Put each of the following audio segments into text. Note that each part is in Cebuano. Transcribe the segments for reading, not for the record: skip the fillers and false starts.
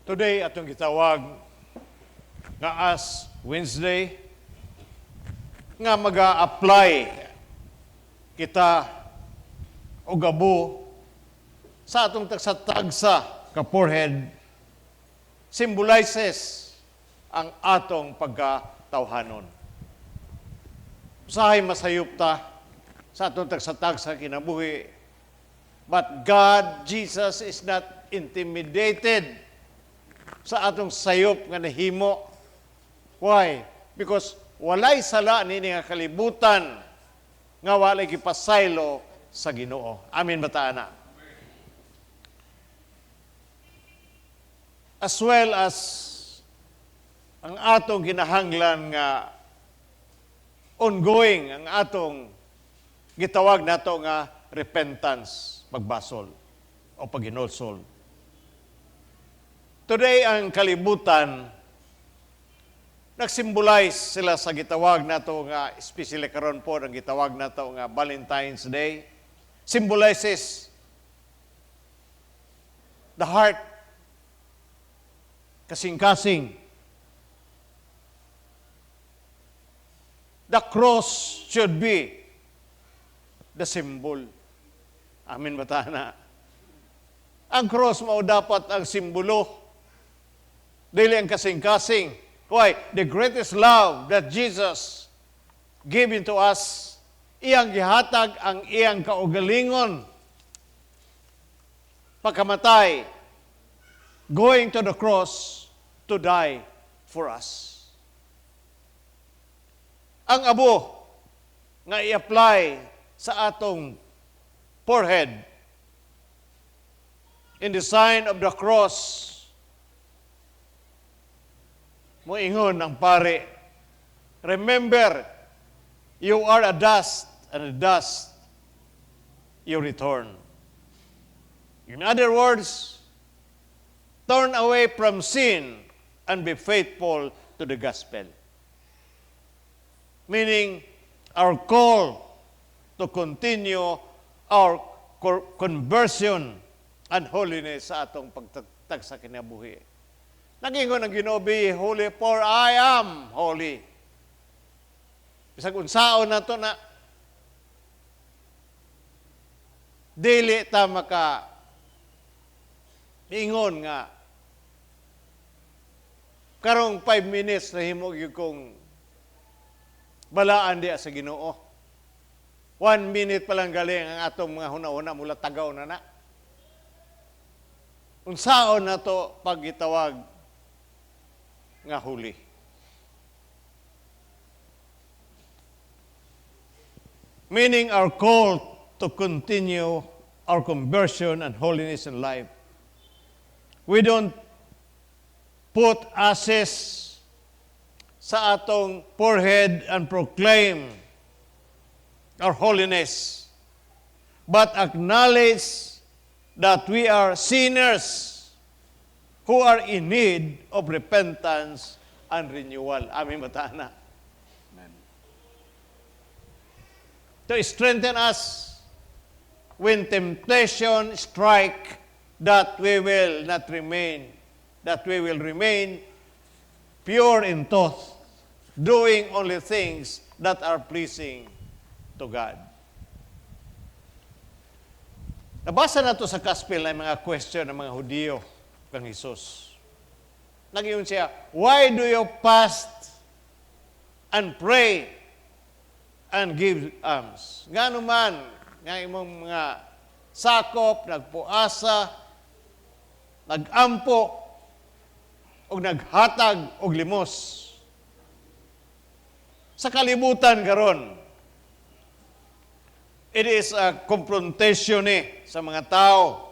Today, atong gitawag nga Ash Wednesday, nga maga-apply kita og abo sa atong tagsa-tagsa ka forehead, symbolizes ang atong pagkatawhanon. Usahay masayop ta sa atong tagsa-tagsa kinabuhi. But God, Jesus, is not intimidated sa atong sayop nga nahimo. Why? Because walay sala nini nga kalibutan nga walay gipasaylo sa Ginoo. Amen ba ta ana? As well as ang atong kinahanglan nga ongoing ang atong gitawag nato nga repentance, pagbasol o paghinulsol. Today, ang kalibutan nagsymbolize sila sa gitawag nato nga, especially karon po ang gitawag nato nga Valentine's Day, symbolizes the heart, kasing-kasing. The cross should be the symbol. Amen ba ta na? Ang cross mao dapat ang simbolo. Dili ang kasing-kasing. Why? The greatest love that Jesus gave into us, iyang gihatag ang iyang kaugalingon. Pagkamatay, going to the cross to die for us. Ang abo nga i-apply sa atong forehead in the sign of the cross, moingon ang pare, "Remember, you are a dust, and a dust you return." In other words, turn away from sin and be faithful to the gospel. Meaning, our call to continue our conversion and holiness sa atong pagtagtag sa kinabuhi. Nagingon ang Ginoo, "Be holy for I am holy." Bisag unsaon nato na, dili ta maka ingon nga karong 5 minutes nahimo gyud kong balaan diya sa Ginoo. 1 minute pa lang galing ang atong mga huna-huna mula tagaw na na. Unsaon na to pag gitawag nga holy? Meaning, our call to continue our conversion and holiness in life. We don't put ashes sa atong forehead and proclaim our holiness, but acknowledge that we are sinners who are in need of repentance and renewal. Amen ba ta na? Amen. To strengthen us when temptation strike, that we will not remain, that we will remain pure in thought, doing only things that are pleasing to God. Nabasa na to sa gospel ang mga question ng mga Hudiyo kang Jesus. Nag-ingon siya, "Why do you fast and pray and give alms? Ngano man nga imong mga sakop nagpuasa, nagampo og naghatag og limos?" Sa kalibutan karon, it is a confrontation eh sa mga tao,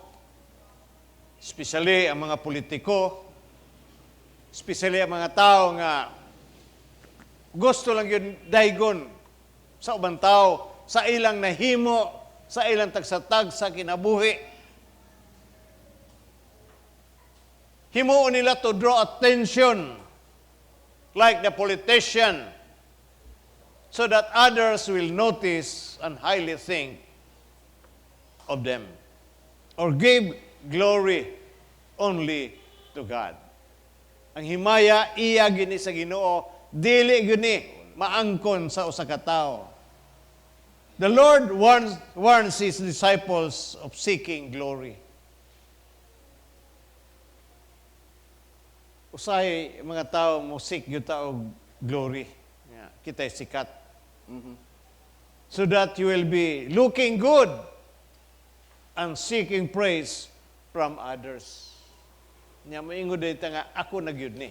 especially ang mga politiko, especially ang mga tao nga gusto lang yun daygon sa ubang tao, sa ilang nahimo, sa ilang tagsatag sa kinabuhi. Himuon nila to draw attention like the politician so that others will notice and highly think of them or give glory only to God. Ang himaya iya gyud ni sa Ginoo, dili gyud ni maangkon sa usa ka tawo. The Lord warns His disciples of seeking glory. Usahay mga tao mo seek gyud ta og glory. Yeah, kita'y sikat. So that you will be looking good and seeking praise from others. Nya moingon diay ta nga ako na gyud ni.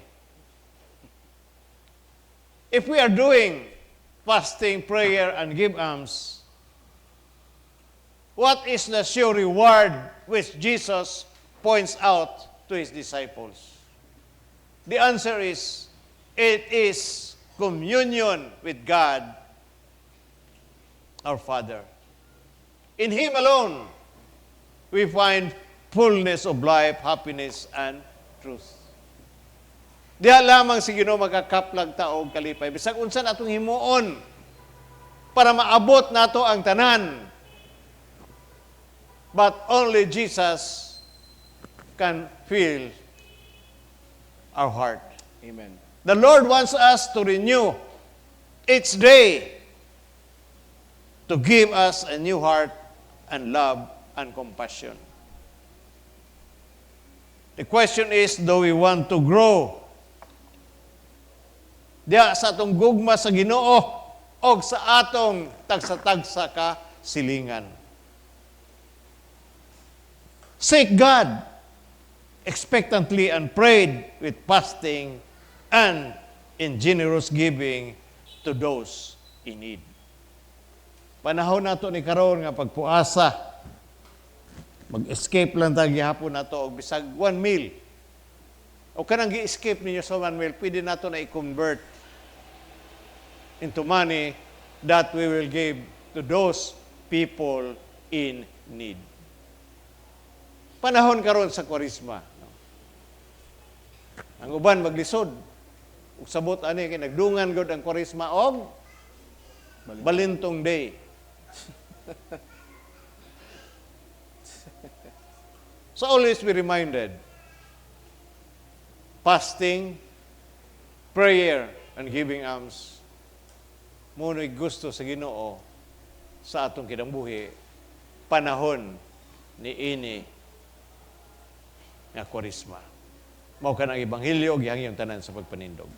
If we are doing fasting, prayer, and give alms, what is the sure reward which Jesus points out to His disciples? The answer is, it is communion with God, our Father. In Him alone, we find fullness of life, happiness, and truth. Diha lamang si Ginoo magakaplag ta og kalipay. Bisag unsa natong himuon para maabot nato ang tanan. But only Jesus can fill our heart. Amen. The Lord wants us to renew each day to give us a new heart and love and compassion. The question is, do we want to grow? Diha sa atong gugma sa Ginoo o sa atong tagsa-tagsa ka silingan. Seek God expectantly and prayed with fasting and in generous giving to those in need. Panahon nato ni karon nga pagpuasa, mag-escape lang ta gihapon nato og bisag one meal. O kanang gi-escape ninyo sa one meal, pwede nato na i-convert into money that we will give to those people in need. Panahon karon sa Kwaresma. No? Ang uban maglisod. Ug sabot ani kay nagdungan gud ang Kwaresma og Balintong Day. So always be reminded, fasting, prayer, and giving alms, mao na'y gusto sa Ginoo sa atong kinabuhi panahon ni ini nga Kwaresma. Mao kanang ebanghelyo, gihangyo tanan sa pagpanindog.